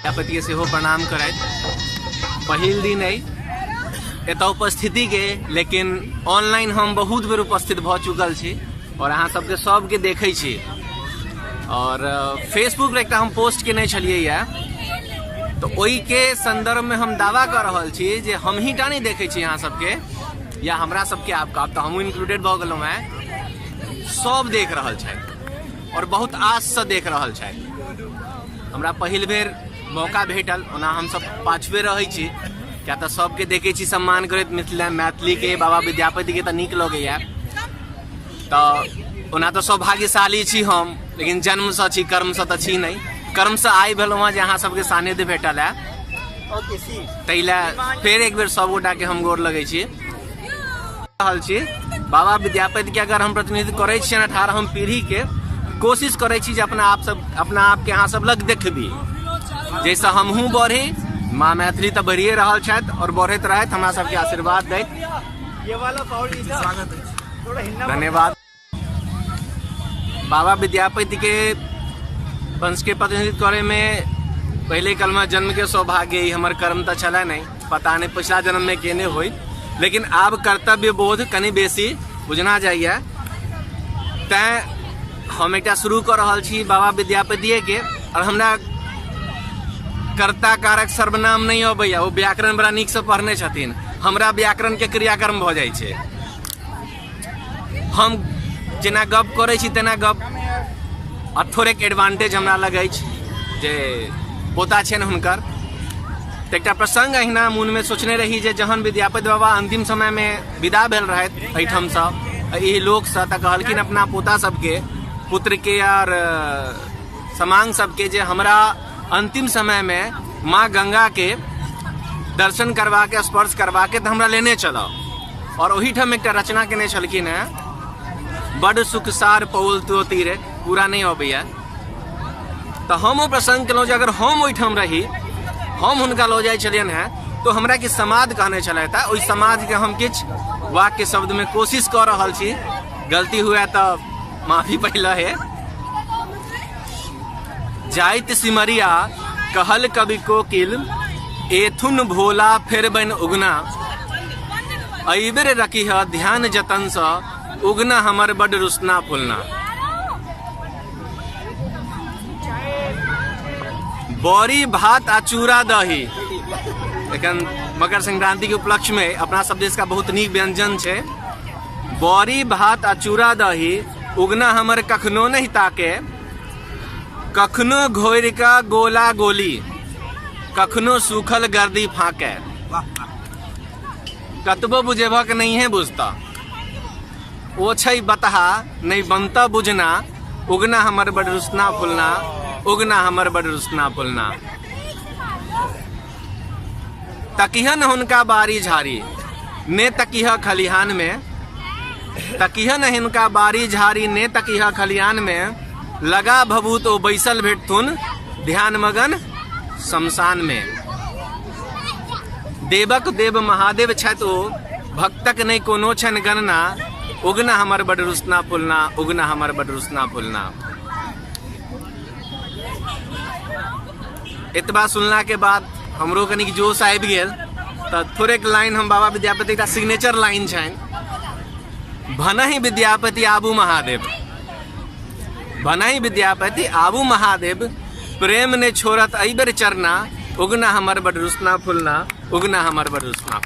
विद्यापतिके सेहो प्रणाम करैत पहिल दिन अइ एतऽ उपस्थितिके, लेकिन ऑनलाइन हम बहुत बेर उपस्थित भऽ चुकल छी और अहाँ सबके सबके देखै छी। और फेसबुक पर एकटा हम पोस्ट केने छलियै, तऽ ओहिके संदर्भमे हम दावा कऽ रहल छी जे हमही टा नहि देखै छी अहाँ सबके या हमरा सबके, आब तऽ हमहूँ इंक्लूडेड भऽ गेलहुँ हेँ, सब देख रहल छथि और बहुत आससँ देख रहल छथि। हमरा पहिल बेर मौका भेटल, ओना हमसब पाछुए रहै छी, किया तऽ सबके देखै छी सम्मान करैत मिथिला मैथिलीके बाबा विद्यापतिके तऽ नीक लगैया। तऽ ओना तऽ सौभाग्यशाली छी हम, लेकिन जन्मसँ छी, कर्मसँ तऽ छी नहि। कर्मसँ आइ भेलहुँ हँ जे अहाँ सबके सानिध्य भेटल है, ताहि लए फेर एक बेर सब गोटाके हम गोर लगै छी रहल छी। बाबा विद्यापतिके अगर हम प्रतिनिधित्व करै छियनि 18हम पीढ़ीके, कोशिश करै छी जे अपना आप सब अपना आपके अहाँ सब लग देखबी, जाहिसँ हमहूँ बढ़ी। माँ मैथिली तऽ बढ़िए रहल छथि और बढ़ैत रहथि, हमरा सबके आशीर्वाद दैत। धन्यवाद। बाबा विद्यापति के वंश के प्रतिनिधित्व करे में पहले कलमा जन्म के सौभाग्य, ई हमर कर्म तऽ छलै नहीं, पता नहीं पिछला जन्म में केने होई, लेकिन आब कर्तव्य बोध कनि बेसी बुझना जाइए, तैं हम एकटा शुरू कऽ रहल छी बाबा विद्यापतिये के। और हमरा कर्ता कारक सर्वनाम नहीं अबैया, ओ व्याकरण बड़ा नीकसँ पढ़ने छथिन, हमरा व्याकरण के क्रियाकर्म भऽ जाइ छै। हम जेना गप करै छी तेना गप, आ थोड़ेक एडवांटेज हमरा लग अछि जे पोता छनि हुनकर। तऽ एकटा प्रसंग अहिना मोनमे सोचने रही जे जहन विद्यापति बाबा अंतिम समयमे विदा भेल रहथि एहिठामसँ, एहि लोकसँ, तऽ कहलखिन अपना पोता सबके, पुत्रके आर समांग सबके जे हमरा अंतिम समयमे माँ गंगाके दर्शन करबाके, स्पर्श करबाके, तऽ हमरा लेने चलब। और ओहिठाम एकटा रचना केने छलखिन हेँ, बड सुखसार पौल तो तीरे, पूरा नहि अबैया। तऽ हम ओ प्रसंग केलहुँ जे अगर हम ओहिठाम रही, हम हुनका लऽ जाइ छलियनि हेँ, तो हमरा किछु समाद कहने छलथि हेँ, ओहि समादके हम किछु वाक्य शब्दमे कोशिश कऽ रहल छी, गलती हुए तऽ माफी पहिले है। जाइत सिमरिया कहल कवि कोकिल, एथुन भोला फेर बन उगना, अइबेर रखिह ध्यान जतन सँ, उगना हमर बड रुसना फुलना। बड़ी भात आ चूड़ा दही एखन मकर संक्रांति के उपलक्ष्य में अपना सब देश का बहुत नीक व्यंजन छै। बड़ी भात आ चूड़ा दही उगना हमर कखनो नहीं ताके, कखनो घोरि कऽ गोला गोली, कखनो सूखल गर्दी फाँके। कतबो बुझेबक नहिए बुझता, ओ छै बतहा नहीं बनता बुझना, उगना हमर बड़ रुसना फुलना, उगना हमर बड़ रुसना फुलना। तकिहन हुनका बारी झाड़ी ने तकिह खलिहान में, तकिहन हिनका बारी झाड़ी ने तकिह खलिहान में, लगा भभूत ओ बैसल भेटथुन ध्यान मगन शमशान में। देवक देव महादेव छथि ओ, भक्तक नहि कोनो छनि गणना, उगना हमर बड़ रुसना फुलना, उगना हमर बड़ रुसना फुलना। एतबा सुनला के बाद हमरो कनिक जोश आबि गेल, तऽ थोड़ेक लाइन हम बाबा विद्यापति एकटा सिग्नेचर लाइन छनि, भनहि विद्यापति आबू महादेव, भनहि विद्यापति आबू महादेव, प्रेम ने छोड़त एहि बेर चरना, उगना हमर बड़ रुसना फुलना, उगना हमर बड़ रुसना।